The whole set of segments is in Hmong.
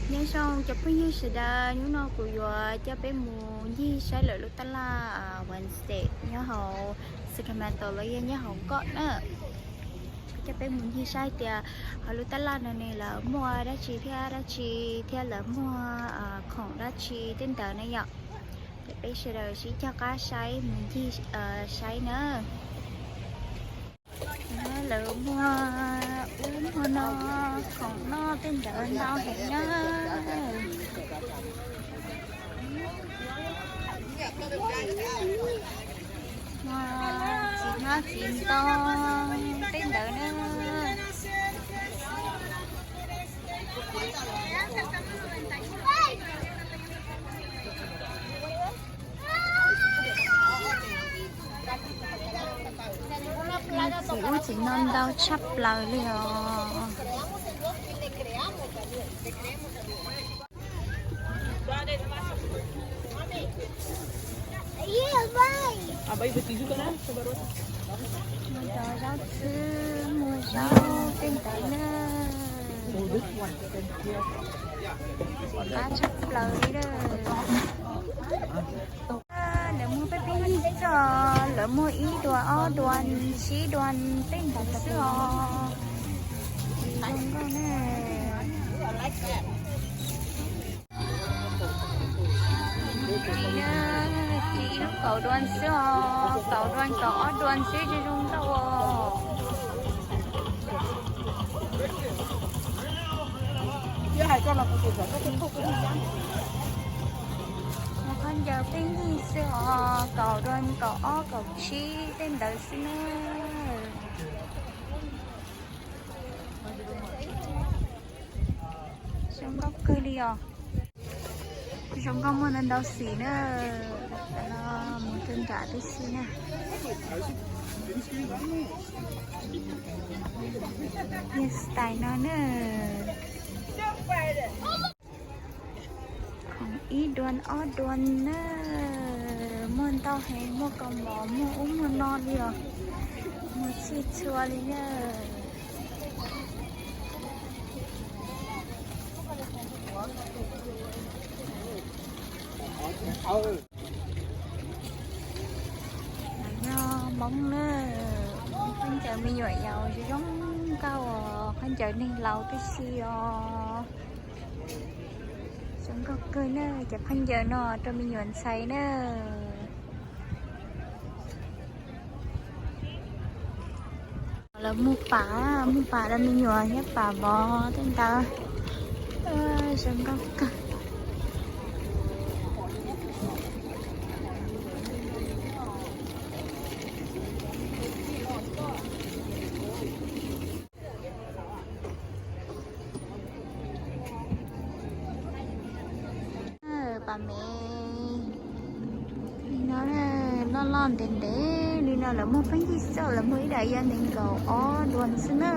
Nyob zoo cov phooj ywg sawv daws, hnub no kuv yuav coj peb mus ncig saib lawv lub tab laj Wednesday nyob hauv Sacramento los yog nyob hauv Kom na. Kuv coj peb mus ncig saib tias hauv lub tab laj no ne lawv muaj dab tsi thiab dab tsi, thiab lawv muaj khoom dab tsi tej ntawd na yom. Ces peb sawv daws sib cog qab saib mus ncig saib na. Lawv muaj ub muaj no, khoom noj tej ntawd ntau heev na. Muaj txiv hmab txiv ntoo tej ntawd na. Txiv ub txiv no ntau tshaj plaws li os. Muaj cov zaub txhwb, muaj zaub tej ntawd na. Qab tshaj plaws li lawm. Lawv muag peb peb yig xwb os, lawv muag ib duas ob duas tsib duas tej ntawd xwb os. Tsis zoo nkauj na. Tsis, tsis ib lub kaum duas xwb os, kaum duas kaum ob duas xwb tsis zoo nkauj os. Qhov ncaws peb yig xwb os, kaum duas kaum ob kaum tsib tej ntawd xwb na. Zoo nkauj kawg li os. Zoo nkauj muaj ntau ntau xim na. Mus rau nram tib si na. Yog style no na. Khoom ib duas ob duas na. Muaj ntau heev, muaj kaus mom, muaj ub muaj no li os. Muaj txhij txhua li na. Nyob Hmoob na, khaub ncaws me nyuam yaus zoo nkauj os, khaub ncaws neeg laus tib si os. Zoo nkauj kawg na, cov khaub ncaws no rau me nyuam ntxhais na. Lawv muag pam, muag pam rau me nyuam thiab pam vov tej ntawd. Zoo nkauj kawg. Pam me li no, loj loj ntev ntev li no lawv muag pheej yig xwb, lawv muag ib daim yog nees nkaum ob duas xwb na.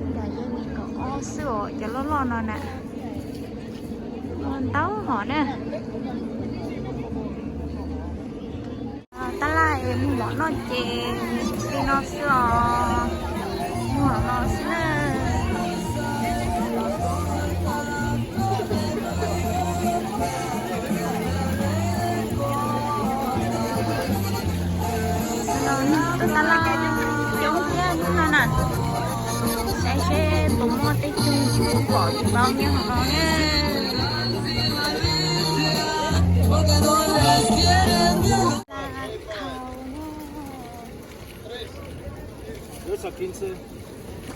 Ib daim yog nees nkaum ob xwb os, cov loj loj no na. Muag ntau hom na. Tab laj es muag mov noj ces li no xwb os, muag hom no xwb na. Tab laj coob thiab hnub no na. Saib seb puas muaj tej tug kuv pom tsis paub nyob hauv no na. Tab laj khau na.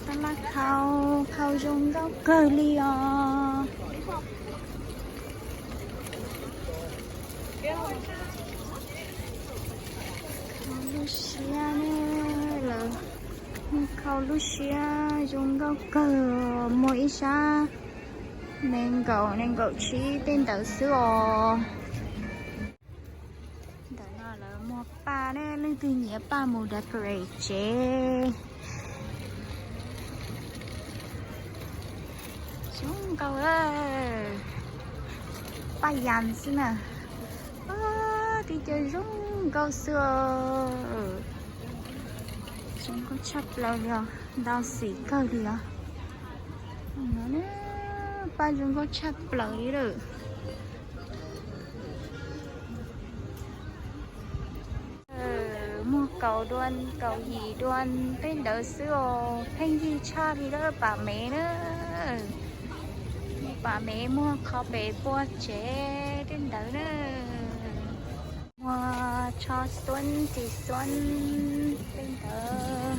Tab laj khau, khau zoo nkauj kawg li os. Khau lub siab ne, lawv muag khau lub siab zoo nkauj kawg, muag ib sab nees nkaum, nees nkaum tsib tej ntawd xwb os. Ntawm no lawv muag paj ne, leej twg nyiam paj mus decorate tsev. Zoo nkauj, paj yas xwb na. Tib co zoo nkauj xwb. Zoo nkauj tshaj plaws li os, ntau xim kawg li os. Paj zoo nkauj tshaj plaws li lawm. Muag kaum duan kaum yim duan tej ntawd xwb os, pheej yig tshaj li lawm. Pam mev na, pam mev muag qhov pem pua tsev tej ntawd na. Muag tsho xuab ntsis xuab tej ntawd.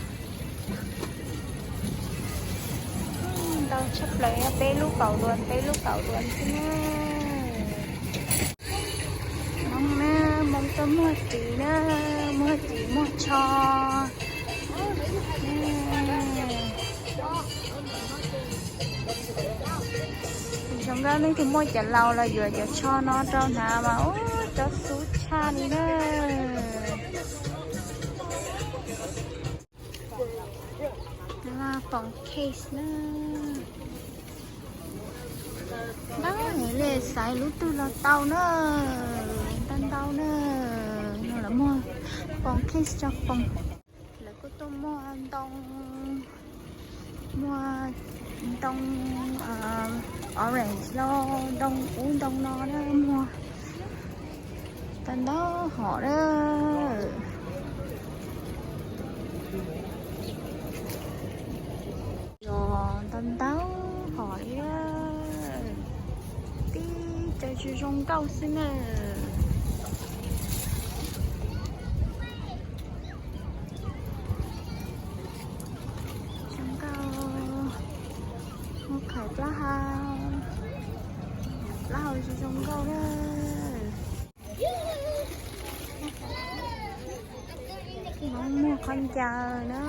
Ntau tshaj plaws, peb lub kaum duan peb lub kaum duan xwb na. Hmoob na, Hmoob tuaj muag ris na, muag ris muag tsho. Zoo nkauj, leej twg muaj cov laus los yuav cov tsho no rau hnav mas ub, tsob xub tshaj li na. Poom case na. Ntau heev li, xaiv lub twg los tau na. Ntau ntau na. No lawv muag poom case tso poom. Lawv kuj tuaj muag ntoo, muag ntoo orange los ntoo ub ntoo no na, muag tau ntau hom na. Yog ntau ntau hom li, tib co zoo zoo nkauj xwb na. Zoo nkauj, muag khais plaub hau, plaub hau zoo zoo nkauj na. Hmoob muag khaub ncaws na,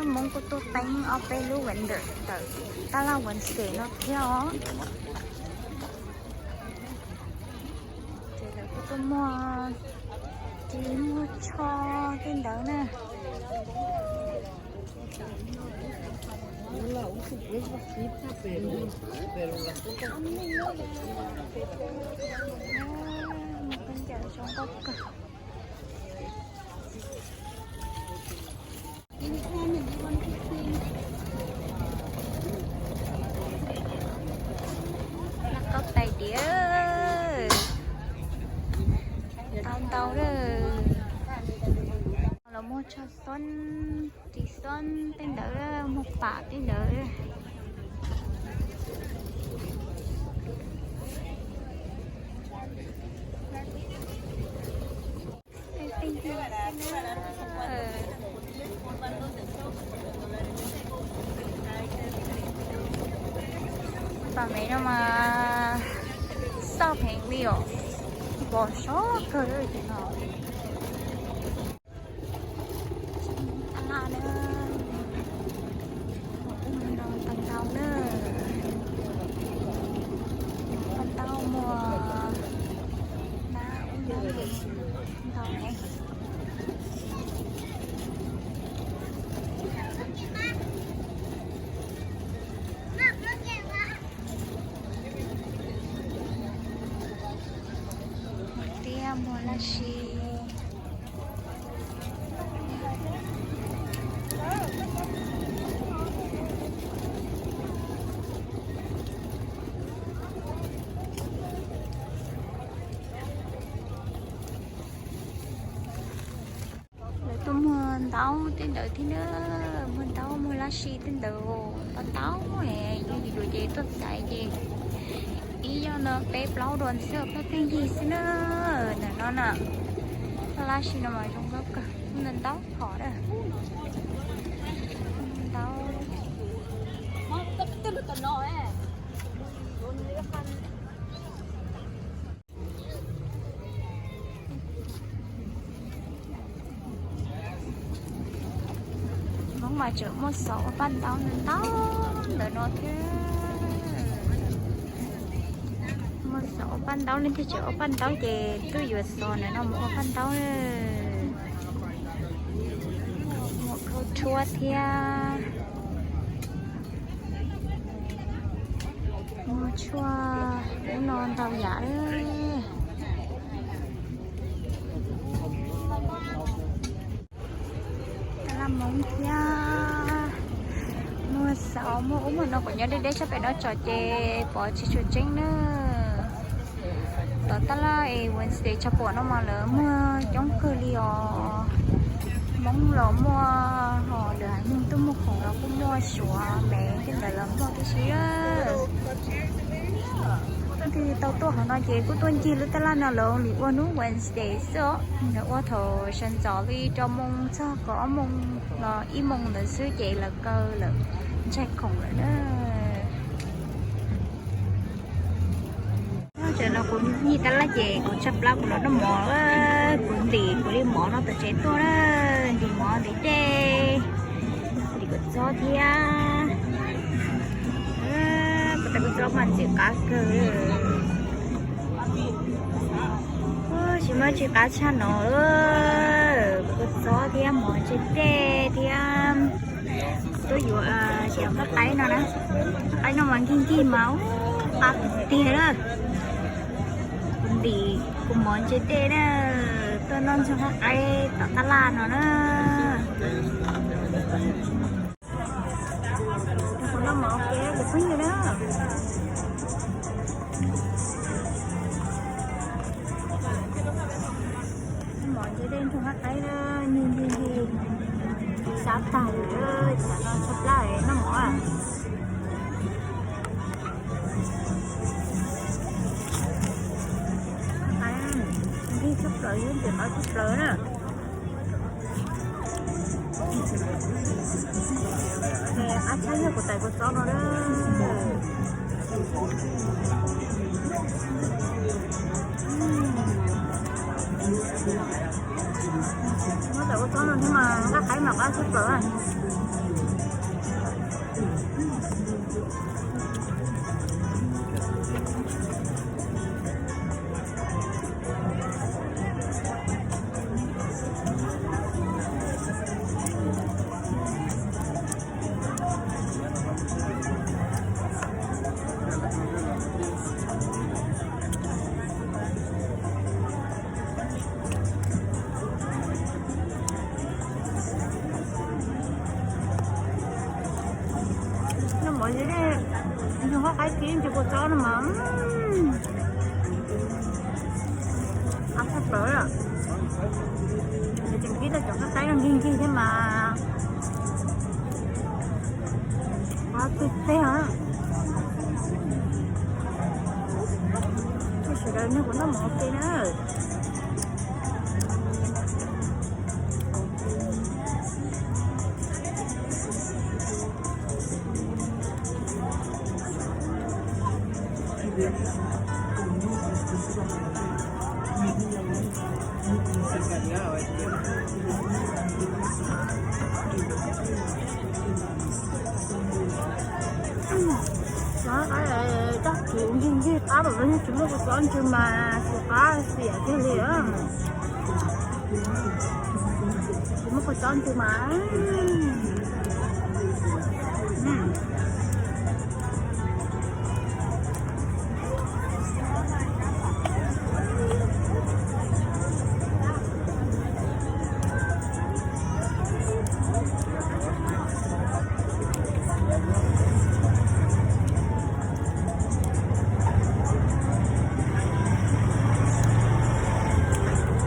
Hmoob kuj tuaj teeb ob peb lub vendor ntawm tab laj Wednesday no thiab os. Ces lawv kuj tuaj muag ris muag tsho tej ntawd na. Muag khaub ncaws zoo nkauj kawg. Noj qaub tais diav, ntau ntau lawm. Los muag tsho xob, ris xob tej ntawd, muag pam tej ntawd. Pam mev no mas xauj heev li os, pom sov kawg li no. Tab laj na, ub no paj ntaub na, paj ntaub muag nab ub no ntau heev. Muag tiab muag laj sis. Lawv tuaj muag ntaub tej ntawd thiab na, muag ntaub muag laj sis tej ntawd, paj ntaub, yus yus ces tuaj xaiv ces ib yog no peb plaub duas xwb, peb pheej yig xwb na. Ntawm no na, laj sis no mas zoo nkauj kawg, ntau ntau hom na, ntau. Hmoob mas tseem muaj xov ua paj ntaub ntau ntau ntawm no thiab. Muaj xov ua paj ntaub, leej twg tseem ua paj ntaub ces tuaj yuav xov ntawm no mus ua paj ntaub. Muaj khaub tshuab thiab. Muaj tshuaj ub no ntau yam li. Tab laj Hmoob thiab. Muag xov Muaj ub muaj no kuv nyob deb deb sab pem no tso ces pom tsis tshua tseeb na. Tom tab laj es Wednesday tshav puam no mas lawv muag coob kawg li os. Hmoob los muaj, ho lwm haiv neeg tuaj muag khoom los kuj muaj, Suav, Mev tej ntawd los muaj tib si. Leej twg tau tuaj hauv no ces kuj tuaj ncig lub tab laj no los li ua hnub Wednesday xwb os. Lawv ua thaum sawv ntxov li rau moos txog kaum ob moos los ib moos ntawd xwb ces lawv kaw lawm, ntshai khoom lawm na. Tam no kuv ncig tab laj ces kuv tshaib plab kuv los noj mov, kuv ntim kuv li mov no tom tsev tuaj na, ntim mov ntim dej, ntim kua txob thiab. Kuv tais kua txob mas ntxim qab kawg. Tsis muaj tsis qab tshaj no, kua txob thiab mov ntse dej thiab. Tuaj yuav xyov qab qaib no na, qab qaib no mas nkig nkig mas qab tiag tiag na. Kuv ntim kuv mov ntse dej na, tuaj noj ntxoog qab qaib tom tab laj no na. Kuv noj mov ua ke cov phooj ywg na. Noj mov ntse dej ntxoog qab qaib na, nkig nkig nkig, sab tag li, tam no tshaib plab noj mov. Nkig tshaj plaws, yog ntxim qab tshaj plaws na. Qab tshaj yog kuv tais kua txob no na. Kuv tais kua txob no thiab mas qab qaib mas qab tshaj plaws. Noj mov ntse dej ntxoog qab qaib kib ntsis kua txob no mas qab tshaj plaws. Nws tseem kib tau cov qab qaib no nkig nkig thiab mas qab tiag tiag. Sawv daws nrog kuv noj mov ua ke na. Coj kuv nkig nkig qab lawm los yeej tsis muaj kua txob ntsws mas tsis qab xiam kiag li. Tsis muaj kua txob ntsws mas.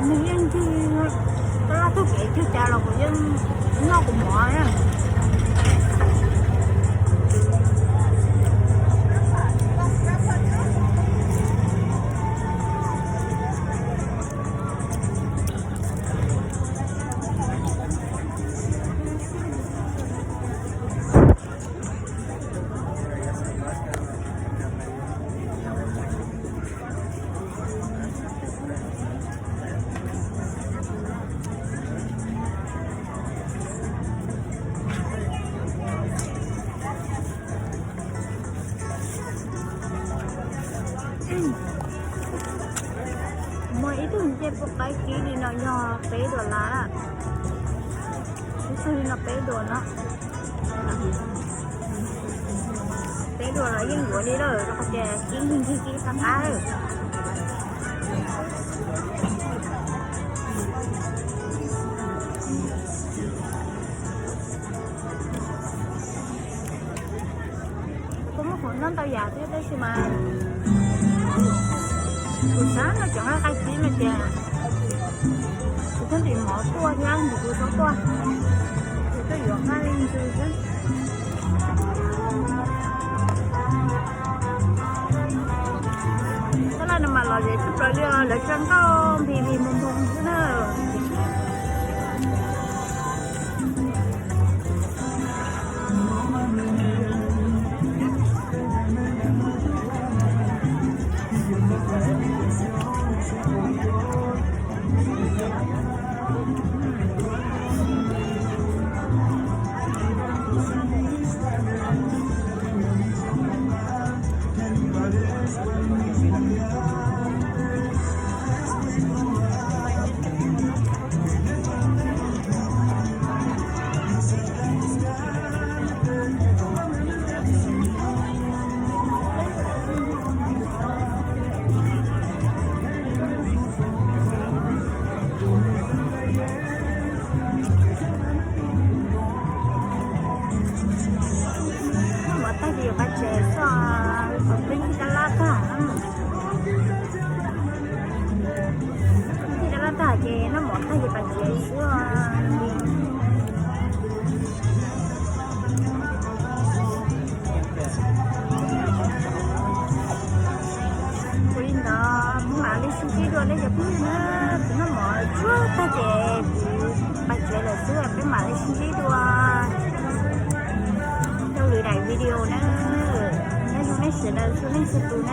Nws yeej ncig, tab laj tug kev cug cas los kuv yeej noj kuv mov na. Muaj ib tug ncej pub qaib kib li no yog peb dollar, ib tug li no peb dollar no. Peb dollar los yeej yuav li lawm, rau qhov tias kib nkig nkig kib qab qab lawm. Noj ntau yam thiab tab sis mas kuv xav no cov nqaij qab tsib no ces kuv thiaj ntim mov tuaj thiab ntim kuv txhob tuaj, kuv tuaj yuav nqaij li ntxwg xwb. Tab laj no mas lom zem tshaj plaws li os, lawv tsa nkauj npis npis npoo npoo xwb na. Noj mov tag ces yuav pais tsev xwb, qhov peb tab laj tag. Tab laj tag ces noj mov tag ces pais tsev xwb. Ua li ntawd peb mam li sib ntsib dua nej cov phooj ywg na. Kuv noj mov tsuag tag ces kuv pais tsev lawm xwb, peb mam li sib ntsib dua rau lwm daim video na. Nyob zoo nej sawv daws txhua leej txhua tus.